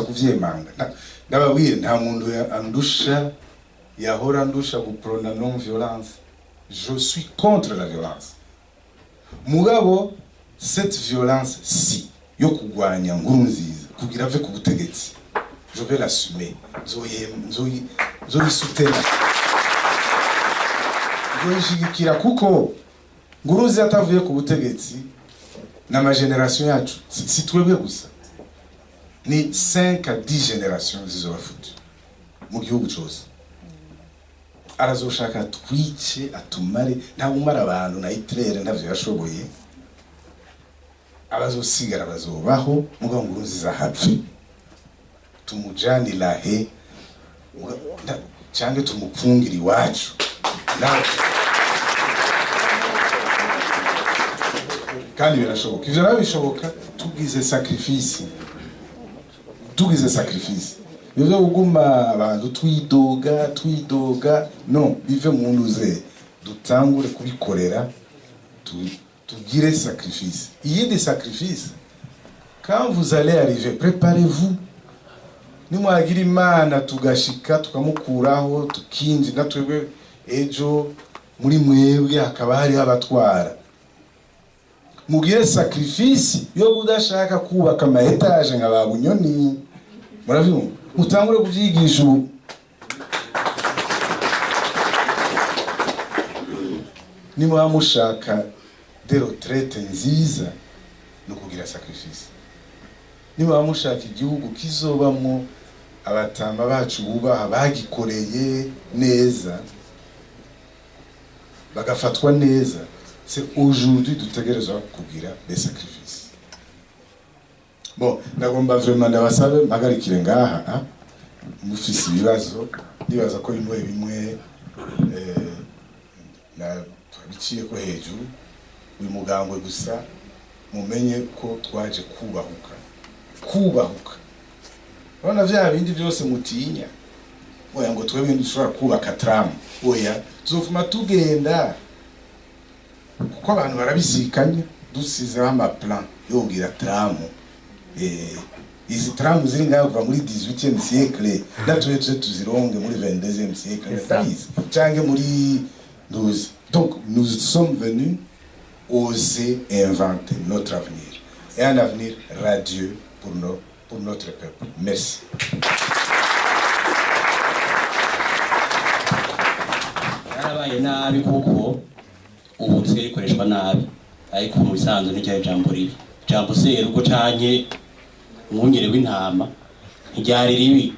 kuvyemanga. Ndababwire, nta muntu andusha, yahora andusha guprôna non violence. Je suis contre la violence, mugabo cette violence si yo kugwanya Nkurunziza kugira ave ku butegetsi, je vais l'assumer. Nzoyisutena, nzoyishigikira, kuko Nkurunziza atavuye ku butegetsi, n'ama génération yacu, si twebwe gusa, ni 5 à 10 générations zizoba foutues mu gihugu cose. Arazoshaka twice, atumare. Ntabwo umara abantu na Hitler ntavyo yashoboye. Abazosigara bazobaho, mugabo Nkurunziza hapfe, tumujane lahe canke tumupfungire iwacu nawe. Kandi birashoboka, ivyo nabyo bishoboka tugize sacrifice, tugize sacrifice. Ivyo vyo kuguma abantu twidoga twidoga, no bive mu nduze, dutangure kubikorera, tugire sacrifice. Iyindi sacrifice, quand vous allez arriver, préparez-vous. Nimwagira Imana tugashika, tukamukuraho, tukinjira twebwe, ejo muri mwebwe hakaba hariho abatwara, mugire sacrifice yo kudashaka kubaka ama étages nka ba Bunyoni. Muravyumva? Mutangure kuvyigisha ubu. Nimuba mushaka des retraites nziza, ni ukugira sacrifice. Nimuba mushaka igihugu kizobamwo abatama bacu bubaha, bagikoreye neza, bagafatwa neza, c'est aujourd'hui dutegerezwa kugira des sacrifices. Bon, ndagomba vraiment ndabasabe mpagarikire ngaha. Mufise ibibazo, ndibaza ko bimwe bimwe na twabiciye ko hejuru. Uyu mugambwe gusa mumenye ko twaje kubahuka, kubahuka. Urabona vya bindi byose mutinya, oya, ngo twebwe ntidushobora kubaka tram, oya, tuzofuma tugenda kuko abantu barabisikanya. Dusizeho ama plan yo kugira tram. Izi tram ziri ngaho kuva muri 18e siècle, natwe tuze tuzironge muri 22e siècle, ndabizi, canke muri 12. Donc nous sommes venus oser inventer notre avenir, et un avenir radieux pour notre peuple. Merci. Yarabaye nabi kuko ubu risigaye rikoreshwa nabi, ariko mu bisanzwe ntiryari ijambo ribi. Ijambo serugo canke umwungere w'intama ntiryari ribi.